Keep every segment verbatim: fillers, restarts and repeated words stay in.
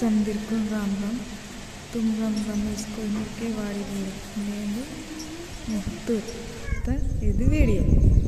समदिरकुन राम राम। तुम राम राम इसको इनके वाड़ी बोल। मैं भी मुहतुर। त इद वीडियो।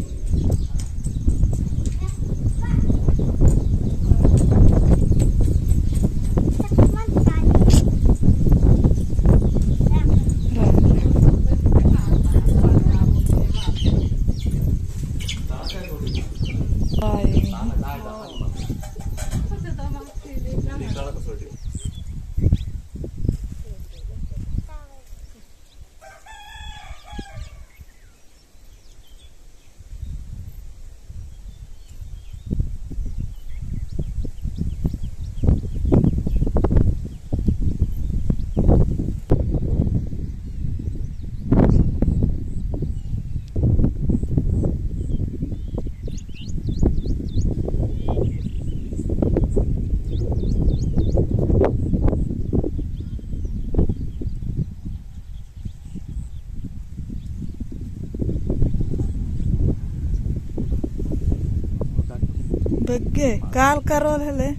बेग्गे काल करोल हेले।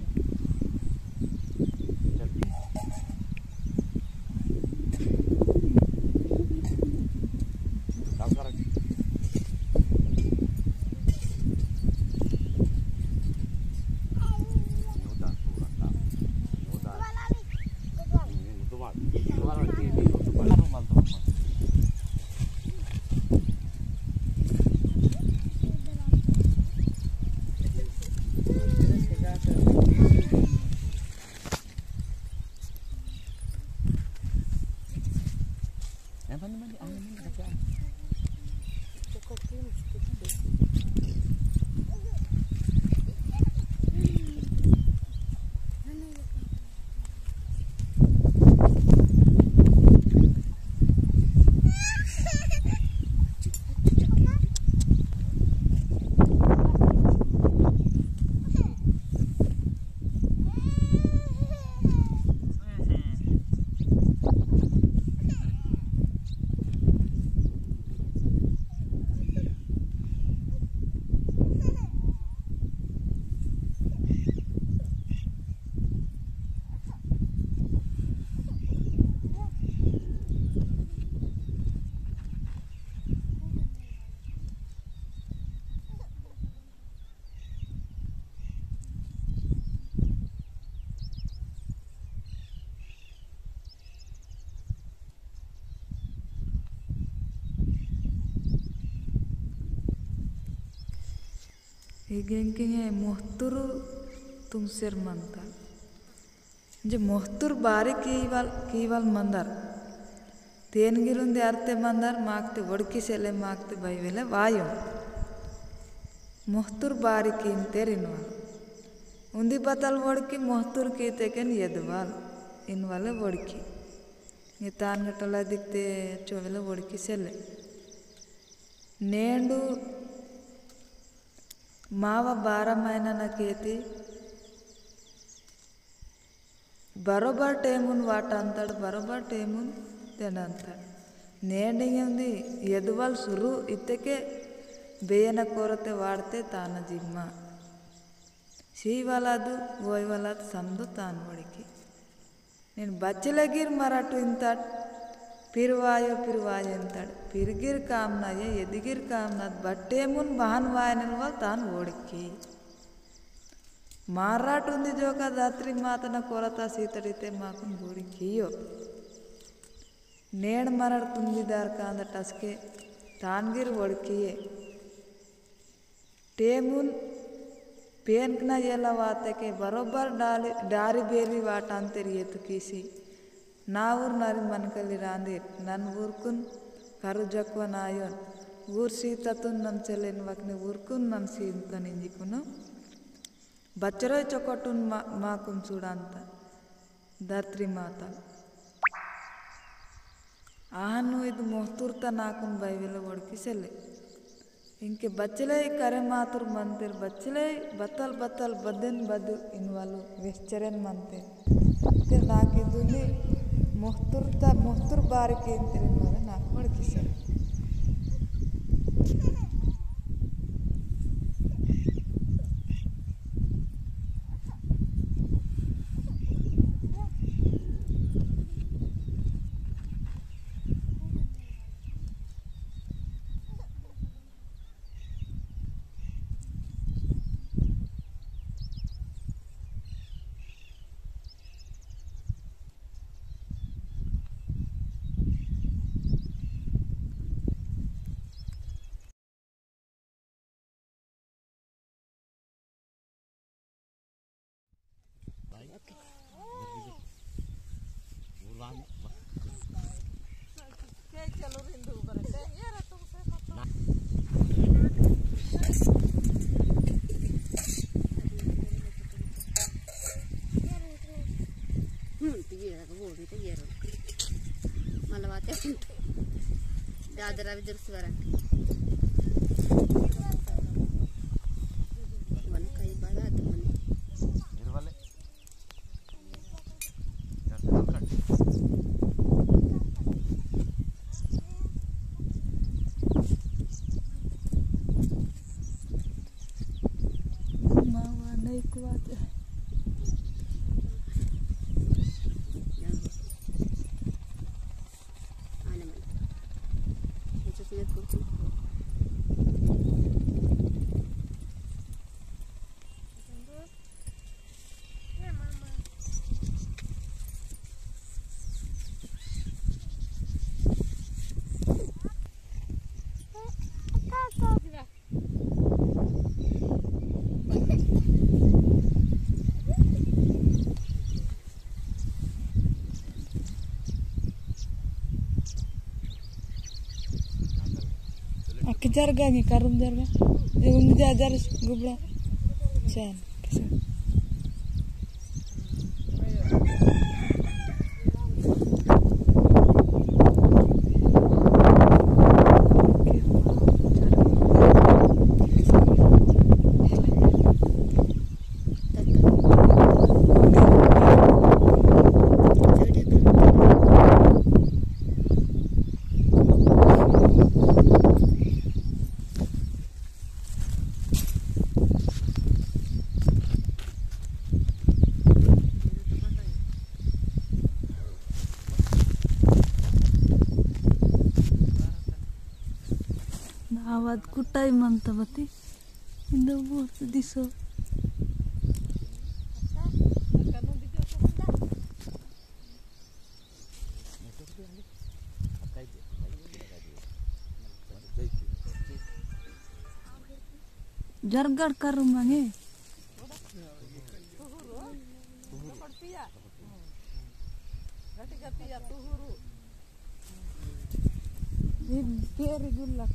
इगेंकिंगे मोहतुरु तुंगसेर मंता। जे मोहतुर बारी कीवल, कीवल मंदर। तेन गिरुंदे अर्थे मंदर, माकते वड़की सेले, माकते बाई वेले वायो। मोहतुर बारी कीन तेर इनवाल। उन्दी बतल वड़की मोहतुर कीतेकेन यदवाल। इनवाले वड़की। ये तान गटला दिखते चोवेले वड़की सेले। नेंडु मावा बारा महीना ना केती बरोबर टेमुन वाटांतड़, बरोबर टेमुन तेनांतड़। नेंडिंगे उंदी यदुवल सुरु इत्तेके बेयना कोरते वाड़ते ताना जिम्मा। सी वालादु, वोय वालादु समदो तान वड़िकी। नेन बच्चले गिर मराटु इंतड़, पिरवायो, पिरवायो इंतड़। पिरगिर काम ना ये, यदिगिर काम ना, बट्टे मुन बहन वायनल वाल तान वोड़की। माराट उंदी जोका दात्री मातना कोरता सीतड़ीते माकुन वोड़कियो। नेड़ मराट कुंदी दार कांद टसके तानगिर वोड़किये। टेमुन पेनकना येला वातेके बरोबर डाली, डारी बेरी वाटांतेर येतु कीसी। नावुर नारी मनकली रांदिर, नन वुरकुन करु जक्वन आयोन, वुर सीततुन नन चेलेन वकने वुरकुन नन सींतन इंजिकुनु। बच्चरोय चोकोटुन मा-, माकुन सूडांत, धरत्री माता। आहनु इद मोहतुरता नाकुन बाई वेले वोड़की सेले। इंके बच्चले करे मातुर मंतेर, बच्चले बतल बतल बदन बदु इनवालु वेस्चरेन मंतेर। ते नाकि दुनी मोहतुरता, मोहतुर बारी केंतेर इनवाले नाक वोड़की सेले। हम्म, तो ये रहा, वो भी तो ये रहा। मलवाते हैं। दादरा भी जरूर सुधारा। मन कई बार आते मन। मावा नहीं कुआते। अक्के जरगा गे, करुम जरगा। ये उंग जा जर गुबड़ा। चैन, किसे। नावाद कुटाई मंता बती। इंदो बोर्ड दिसो। जरगड़ करू मांगे। ये पेर गुल्लक।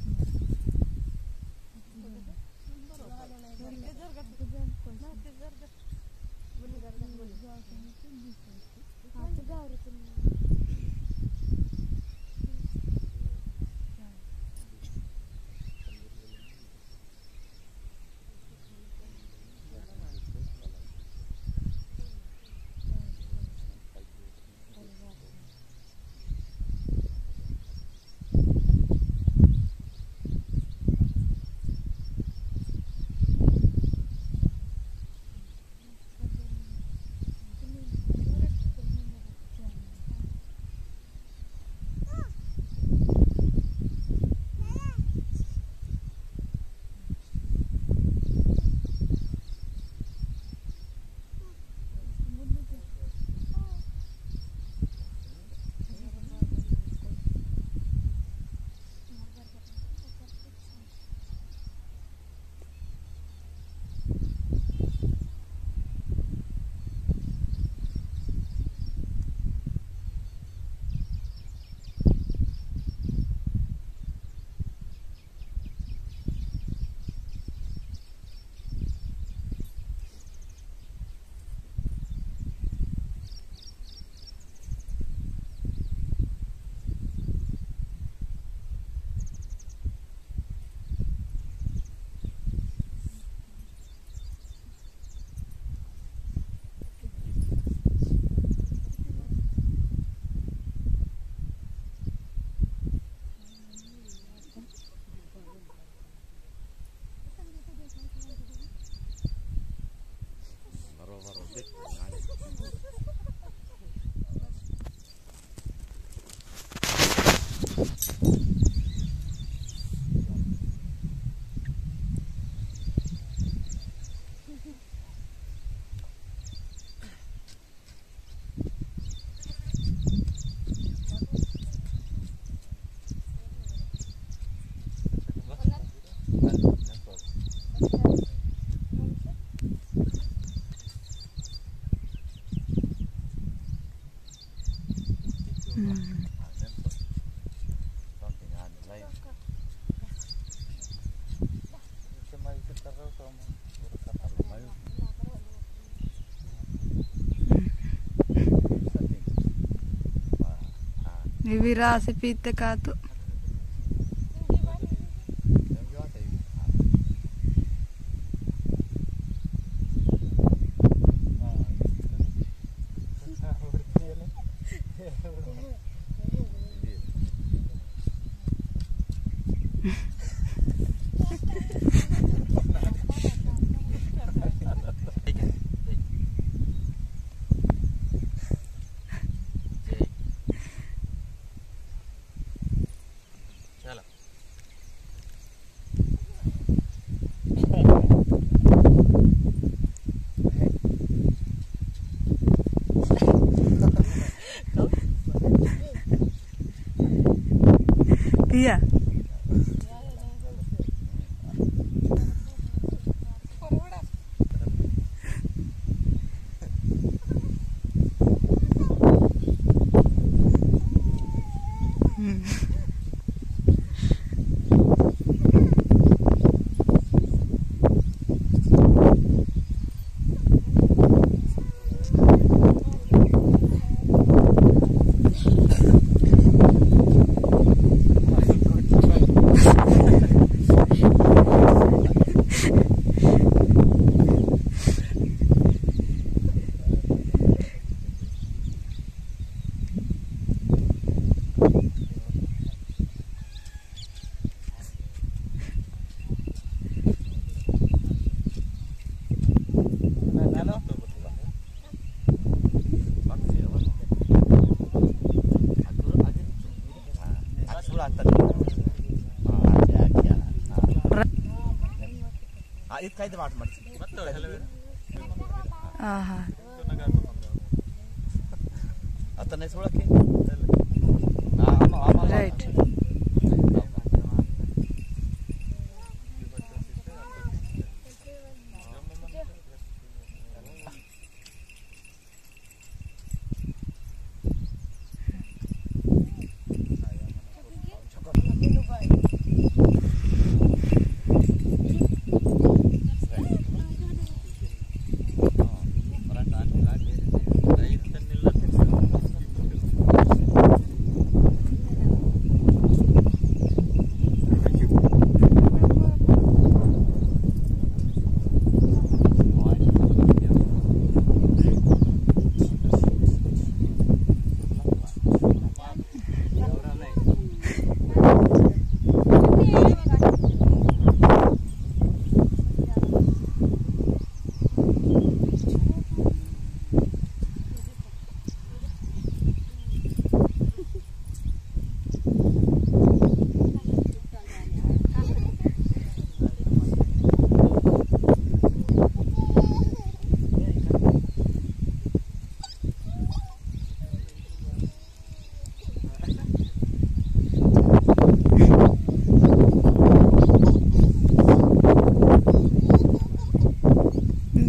इवी रासी पीते कातु। चलो। पिया। हाँ, इत कायदे बात मत। आहा। अतने थोड़ा के। हाँ, हम, हम, हम। राइट।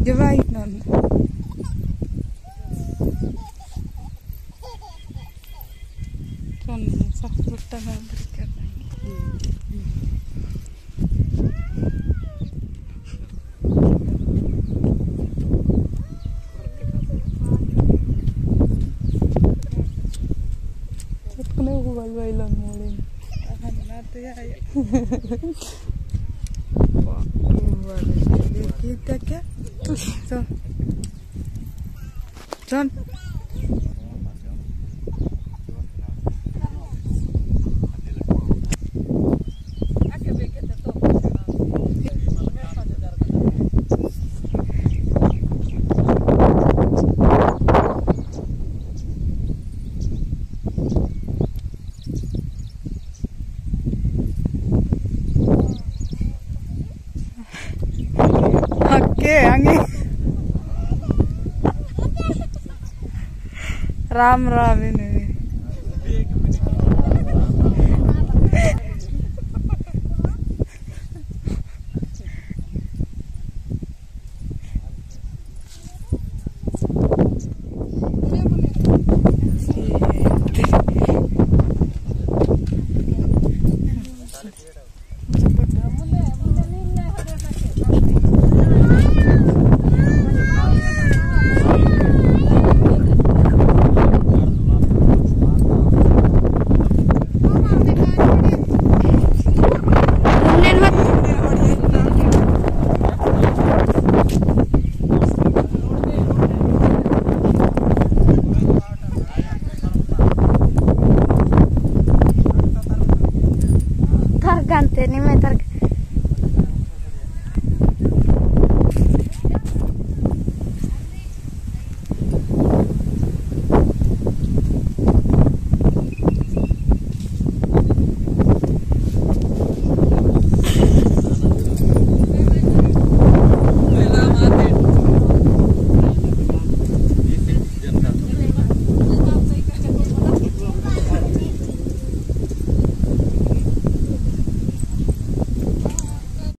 जवाई नन। चंद सब गुट्टा में बरकर। इतने को बल भाई लोग मोड़े। अहन ना तो यार। वाह, वाह, देखिए क्या? तो चल। ओके, आगे। राम राम इन्हें।